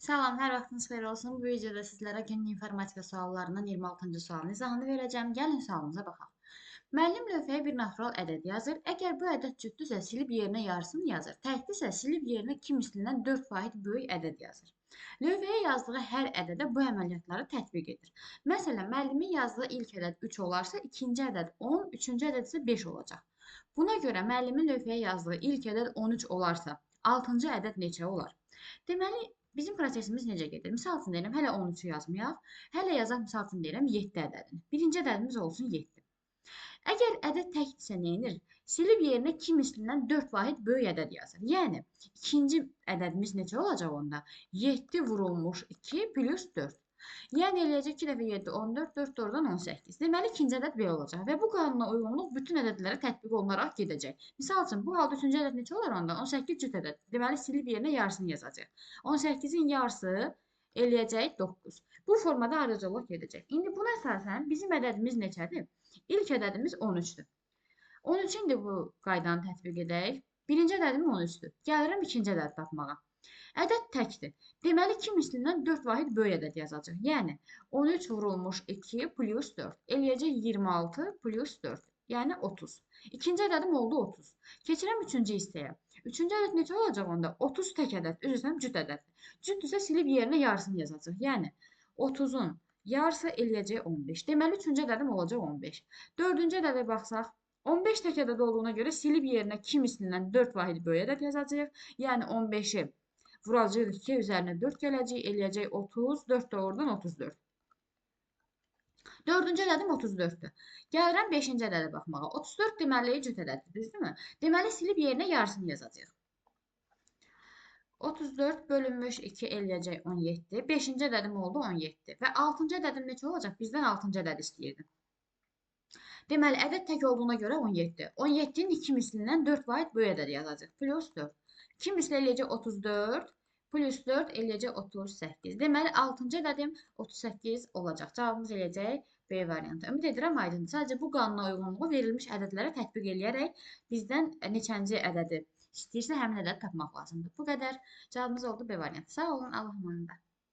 Salam, hər vaxtınız xeyir olsun. Bu videoda sizlərə günün informatika suallarından 26-cı sualın izahını verəcəm. Gəlin sualımıza baxaq. Müəllim lövhəyə bir natural ədəd yazır. Əgər bu ədəd cütdürsə, silib yerinə yarısını yazır. Təkdirsə, silib yerinə 2 mislindən 4 vahid böyük ədəd yazır. Lövhəyə yazdığı hər ədədə bu əməliyyatları tətbiq edir. Məsələn, müəllimin yazdığı ilk ədəd 3 olarsa, ikinci ədəd 10, üçüncü ədəd isə 5 olacaq. Buna görə müəllimin lövhəyə yazdığı ilk ədəd 13 olarsa, altıncı ədəd neçə olar? Deməli, bizim prosesimiz necə gedir? Misal üçün deyirəm, hələ 13-ü yazmayaq. Hələ yazaq, misal üçün deyirəm, 7 ədədini. Birinci ədədimiz olsun 7. Əgər ədəd təkdirsə nə edir? Silib yerinə 2 mislindən 4 vahid böyük ədəd yazır. Yəni, ikinci ədədimiz necə olacaq onda? 7 vurulmuş 2 plus 4. Yəni, eləyəcək 2 dəfə 7, 14, 4 də oradan 18. Deməli, ikinci ədəd B olacaq və bu qanuna uyğunluq bütün ədədlərə tətbiq olunaraq gedəcək. Misal üçün, bu halda üçüncü ədəd neçə olar onda? 18 cüt ədəd. Deməli, silib yerinə yarısını yazacaq. 18-in yarısı eləyəcək 9. Bu formada ardıcıllıq gedəcək. İndi buna əsasən bizim ədədimiz neçədir? İlk ədədimiz 13-dür. 13 indi bu qaydanı tətbiq edək. Birinci ədədim 13-dür. Gəlirəm ikinci ədəd tapmağa. Ədəd təkdir. Deməli, 2 mislindən 4 vahid böyük ədəd yazacaq. Yəni, 13 vurulmuş 2 plus 4. Eləyəcək 26 plus 4. Yəni, 30. İkinci ədədim oldu 30. Keçirəm üçüncü hissəyə. Üçüncü ədəd neçə olacaq onda? 30 tək ədəd. Üzr istəyirəm, cüt ədəddir. Cütdürsə silib yerinə yarısını yazacaq. Yəni, 30-un yarısı eləyəcək 15. Deməli, üçüncü ədədim olacaq 15. Dördüncü ədədə baxsaq, 15 tək ədəd olduğuna görə silib yerinə 2 mislindən 4 vahid böyük ədəd yazacaq. Yəni, 15-i vuracağıq 2, üzərinə 4 gələcək, eləyəcək 30, 4 də oradan 34. Dördüncü ədədim 34-dür. Gəlirəm 5-ci ədədə baxmağa. 34 deməli cüt ədəddir, düzdürmü? Deməli, silib yerinə yarısını yazacağıq. 34 bölünmüş 2 eləyəcək 17. 5-ci ədədim oldu 17. Və 6-cı ədədim neçə olacaq? Bizdən 6-cı ədəd istəyirdi. Deməli, ədəd tək olduğuna görə 17. 17-nin 2 mislindən 4 vahid böyük ədəd yazacaq. Plus 4. 2 misli eləyəcək 34. Plus 4 eləyəcək 38. Deməli, 6-cı ədədim 38 olacaq. Cavabımız eləyəcək B variantı. Ümid edirəm, aydındır. Sadəcə bu qanuna uyğunluğu verilmiş ədədlərə tətbiq eləyərək bizdən neçənci ədədi istəyirsə, həmin ədədi tapmaq lazımdır. Bu qədər. Cavabımız oldu B variantı. Sağ olun, Allah amanında.